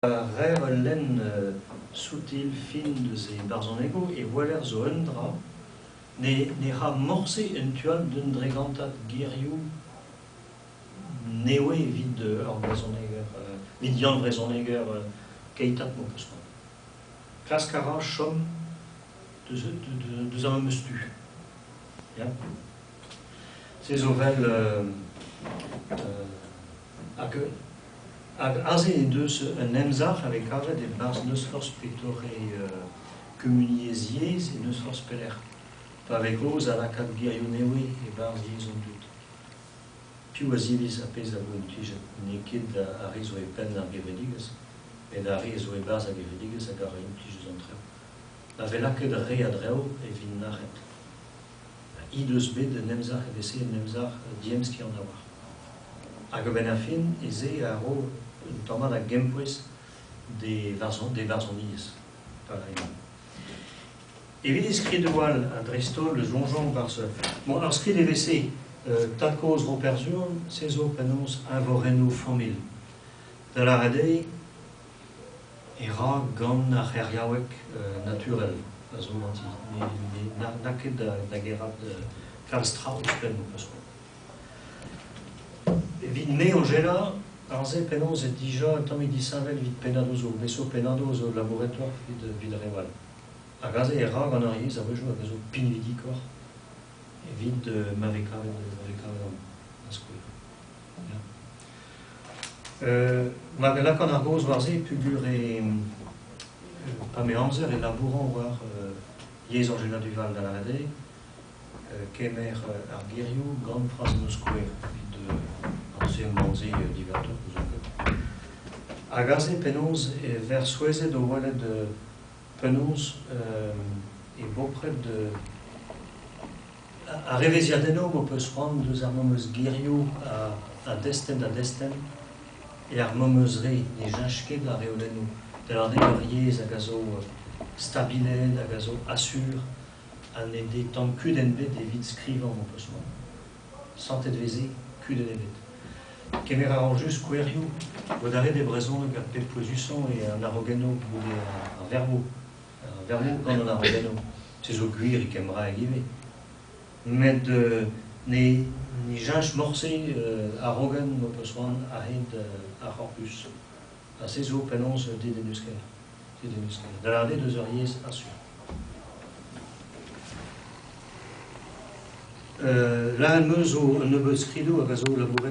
Pa reer ul lenn soutil fin deus e barzhonegoù e weler zo un dra ne ra morse en tu all d'un dregantad gerioù nevez evit ur brezhoneger, evit Yann Vrezhoneger keitat m'ho peus c'hoant. Klask a ra chom deus ar memes tu. Ya. Se zo 'vel hag Hag aze en deus un emzalc'h a vez kavet e-barzh n'eus forzh petore kumuniezh yezh e n'eus forzh pelec'h. Pa vez kaoz a lakaat gerioù nevez e-barzh yezh an dud. Piv a ziviz ar pezh a vo implijet? N'eo ket ar re zo e penn ar gevredigezh, met ar re zo e-barzh ar gevredigezh hag a ra implij eus an traoù. Ma vez lakaet re a draoù e vint nac'het. He deus bet un emzalc'h evel-se, un emzalc'h diemskiant a-walc'h. Hag a-benn ar fin ez eo a ro un tammad a gempouez d'e varzhoniezh. Evit e skridoù all, ha dreist-holl soñjomp barzh... Bon, ar skrid evel-se, Tad-kozh Roperzuan, se zo penaos eñvorennoù familh. Da lâret eo e ra gant ar c'heriaoueg naturel a zo ganti. N'a ket da gerc'hat kalz tra ouzhpenn ho peus c'hoant. Evit me, Anjela, aze penaos eo dija un tammig disheñvel evit pennadoù zo. Me zo pennadoù zo labouretoc'h evit reoù all. Hag aze e ra gant ar yezh a-wechoù hag a zo pinvidikoc'h evit ma vez kavet amañ, da skouer. Ya. Ma lakaan ar gaoz war se peogwir e pa 'm amzer e labouran war yezh Anjela Duval da lâret eo kemer ar gerioù gant frazennoù skouer evit ar se-mañ-se diwezhatoc'h ouzon ket. Hag aze penaos e ver souezhet o welet penaos e bopred Ar evezhiadennoù m'ho peus c'hoant deus ar memes gerioù a destenn da destenn eo ar memes re, ne cheñch ket ar reolennoù. Da lâret eo ur yezh hag a zo stabilaet, hag a zo asur ha ne dez tamm kudenn ebet evit skrivañ m'ho peus c'hoant. Santet 'veze kudenn ebet. Kemer a ran just skouerioù, mod a ret e brezhoneg ar pep pouezusañ eo an araogennoù goude ar verboù. Ar verboù gant an araogennoù. Se zo gwir e kembraeg ivez. Met ne ne cheñch morse araogenn m'ho peus c'hoant a-hed ar c'horpus. Ha se zo penaos dedennus-kaer. Dedennus-kaer. Da lâret eo deus ur yezh asur. Lâret 'm eus zo un nebeud skridoù hag a zo labouret.